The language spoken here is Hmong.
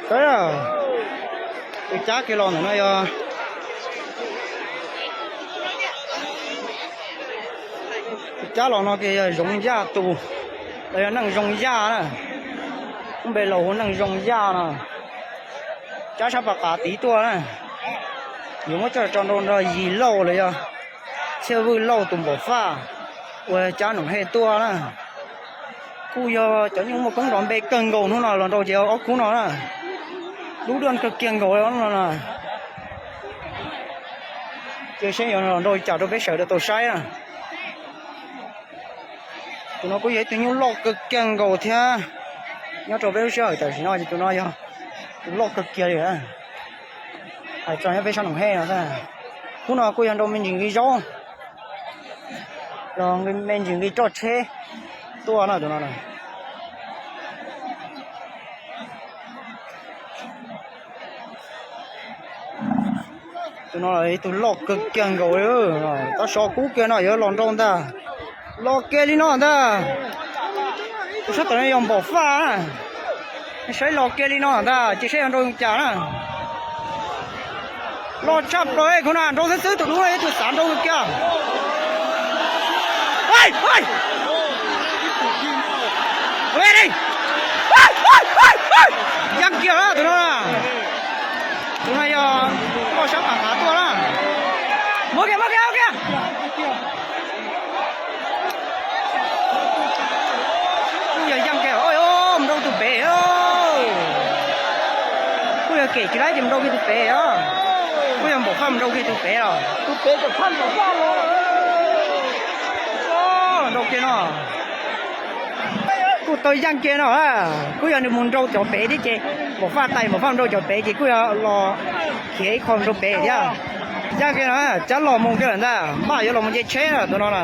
Tus cab kiag los ntawm no yog, tus cab los no kiag yog Zoo Yaj tus, los yog Neej Zoo Yaj na. Lub npe laus hu Neej Zoo Yaj no. Cab sab pas qav tid tuaj na. Yuav muab coj tso nrau nrog Yis Lauj los yog Txhiaj Vwj Lauj tus npam faj uas cab Noom Hej tuaj na. Kuj yog cov nyuj muaj koob nrov npe kawg nkaus hnub no los nrau ces ob khub no na. Dub dua kawg kiag nkaus no na. Cia seb yuav los nrau cas rau peb sawv daws tau saib na. Tus no kuj yog ib tug nyuj loj kawg kiag nkaus thiab. Nyob rau peb lub sij hawm tam sim no ces tus no yog tus loj kawg kiag li. Hais txog nyob peb sab Noom Hej no, khub no kuj yog nrau me ntsis nqi zaub los me ntsis nqi roj tsheb tuaj no tus no. Tus no ib tug loj kawg kiag nkaus li. Tab sis kub kiag no yuav los nrau ntag. Los kiag li no ntag. Tus sab tom no yog npam faj. Saib los kiag li no ntag ces saib yog nrau cas na. Los tshaj plaws khub no nrau xwb xwb, tus dub no yog tus xav nrau kiag. Yeej kiag tus no. Tus no yog koj sab pas qav tuaj na. Muab kiag, muab kiag, muab kiag. Kuj yog yeej kiag, mus nrau tus pem. Kuj yog kem tsis laib ces mus nrau kiag tus pem os. Kuj yog npam faj mus nrau kiag tus pem os. Tus pem, nrau kiag no. Kuj tau yeej kiag no. Kuj yog nws mus nrau cov pem thiab ces npam faj tais npam faj nrau cov pem ces kuj yog los khiav ib qho nrau pem thiab. Yeej kiag no, cab los mus kiag lawm ntag, npaj yuav los mus nce tsheb lawm tus no na.